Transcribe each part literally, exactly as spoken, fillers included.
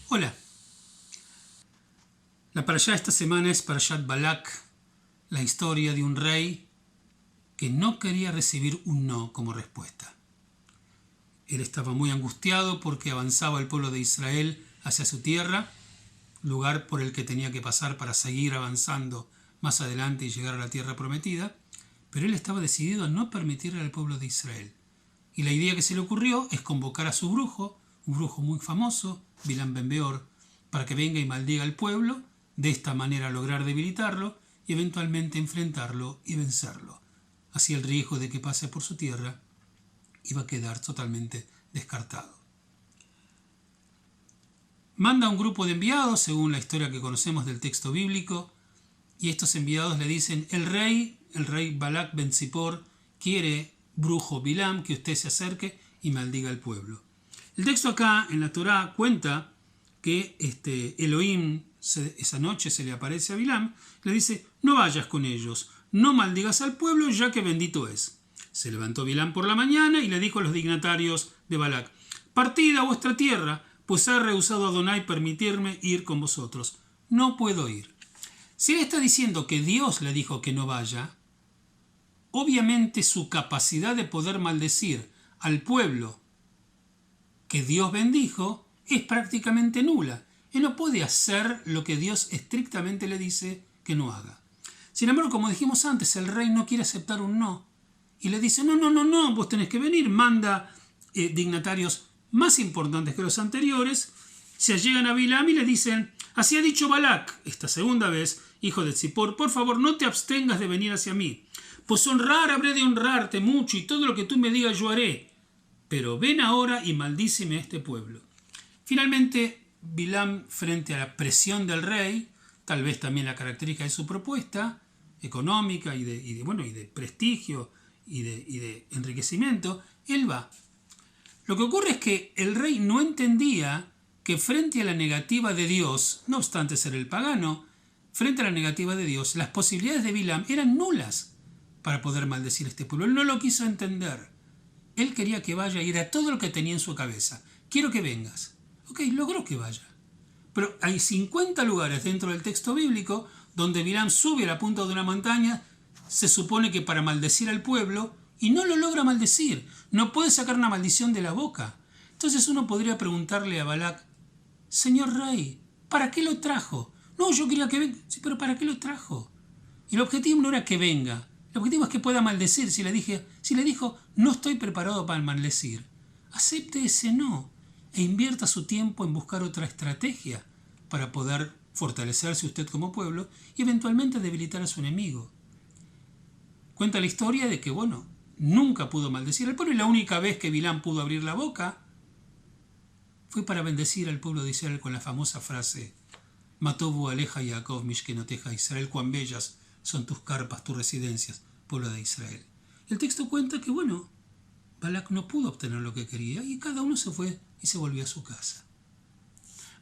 Hola. La parashá esta semana es Parashat Balak, la historia de un rey que no quería recibir un no como respuesta. Él estaba muy angustiado porque avanzaba el pueblo de Israel hacia su tierra, lugar por el que tenía que pasar para seguir avanzando más adelante y llegar a la tierra prometida, pero él estaba decidido a no permitirle al pueblo de Israel. Y la idea que se le ocurrió es convocar a su brujo, un brujo muy famoso, Bilam ben Beor, para que venga y maldiga al pueblo, de esta manera lograr debilitarlo y eventualmente enfrentarlo y vencerlo. Así el riesgo de que pase por su tierra iba a quedar totalmente descartado. Manda un grupo de enviados, según la historia que conocemos del texto bíblico, y estos enviados le dicen: "El rey, el rey Balak ben Tzipor, quiere, brujo Bilam, que usted se acerque y maldiga al pueblo". El texto acá, en la Torá, cuenta que, este, Elohim se, esa noche se le aparece a Bilam, le dice: "No vayas con ellos, no maldigas al pueblo, ya que bendito es". Se levantó Bilam por la mañana y le dijo a los dignatarios de Balak: "Partid a vuestra tierra, pues ha rehusado Adonai permitirme ir con vosotros. No puedo ir". Si él está diciendo que Dios le dijo que no vaya, obviamente su capacidad de poder maldecir al pueblo que Dios bendijo es prácticamente nula. Él no puede hacer lo que Dios estrictamente le dice que no haga. Sin embargo, como dijimos antes, el rey no quiere aceptar un no. Y le dice: "No, no, no, no, vos tenés que venir". Manda, eh, dignatarios más importantes que los anteriores, se allegan a Bilam y le dicen: "Así ha dicho Balak, esta segunda vez, hijo de Tzipor, por favor, no te abstengas de venir hacia mí, pues honrar habré de honrarte mucho y todo lo que tú me digas yo haré. Pero ven ahora y maldíceme a este pueblo". Finalmente, Bilam, frente a la presión del rey, tal vez también la característica de su propuesta económica y de, y de, bueno, y de prestigio y de, y de enriquecimiento, él va. Lo que ocurre es que el rey no entendía que frente a la negativa de Dios, no obstante ser el pagano, frente a la negativa de Dios, las posibilidades de Bilam eran nulas para poder maldecir a este pueblo. Él no lo quiso entender. Él quería que vaya y era todo lo que tenía en su cabeza. "Quiero que vengas". Ok, logró que vaya. Pero hay cincuenta lugares dentro del texto bíblico donde Bilam sube a la punta de una montaña, se supone que para maldecir al pueblo, y no lo logra maldecir. No puede sacar una maldición de la boca. Entonces uno podría preguntarle a Balak: "Señor rey, ¿para qué lo trajo?". "No, yo quería que venga". "Sí, pero ¿para qué lo trajo?". El objetivo no era que venga. El objetivo es que pueda maldecir. Si le dije, si le dijo: "No estoy preparado para maldecir", acepte ese no e invierta su tiempo en buscar otra estrategia para poder fortalecerse usted como pueblo y eventualmente debilitar a su enemigo. Cuenta la historia de que, bueno, nunca pudo maldecir al pueblo y la única vez que Bilam pudo abrir la boca fue para bendecir al pueblo de Israel con la famosa frase: "Ma tov hu aleja Yaakov mishkenoteja Israel", "Cuán bellas son tus carpas, tus residencias, pueblo de Israel". El texto cuenta que, bueno, Balak no pudo obtener lo que quería y cada uno se fue y se volvió a su casa.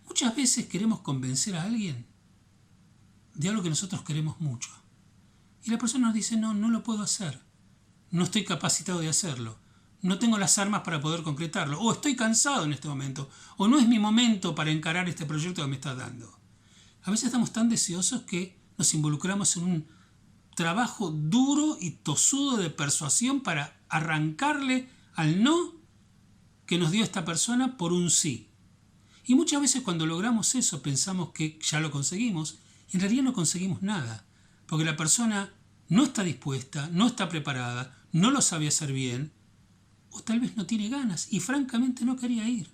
Muchas veces queremos convencer a alguien de algo que nosotros queremos mucho. Y la persona nos dice: "No, no lo puedo hacer. No estoy capacitado de hacerlo. No tengo las armas para poder concretarlo. O estoy cansado en este momento. O no es mi momento para encarar este proyecto que me está dando". A veces estamos tan deseosos que nos involucramos en un trabajo duro y tosudo de persuasión para arrancarle al no que nos dio esta persona por un sí. Y muchas veces cuando logramos eso pensamos que ya lo conseguimos, y en realidad no conseguimos nada, porque la persona no está dispuesta, no está preparada, no lo sabe hacer bien, o tal vez no tiene ganas y francamente no quería ir.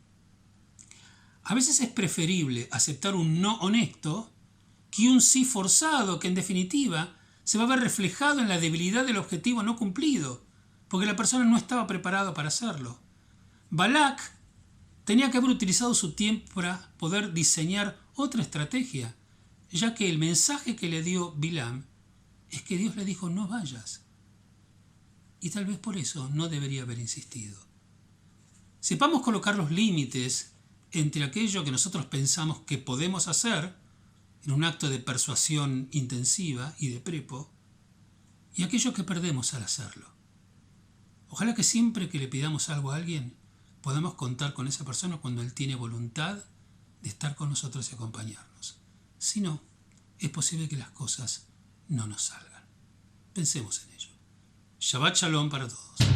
A veces es preferible aceptar un no honesto que un sí forzado, que en definitiva se va a ver reflejado en la debilidad del objetivo no cumplido, porque la persona no estaba preparada para hacerlo. Balak tenía que haber utilizado su tiempo para poder diseñar otra estrategia, ya que el mensaje que le dio Bilam es que Dios le dijo: "No vayas". Y tal vez por eso no debería haber insistido. Sepamos colocar los límites entre aquello que nosotros pensamos que podemos hacer en un acto de persuasión intensiva y de prepo, y aquello que perdemos al hacerlo. Ojalá que siempre que le pidamos algo a alguien, podamos contar con esa persona cuando él tiene voluntad de estar kon nosotros i akompanyarnos. Si no, es posivle ke las kozas no mos salgan. Pensemos en eyo. Shabat Shalom para todos.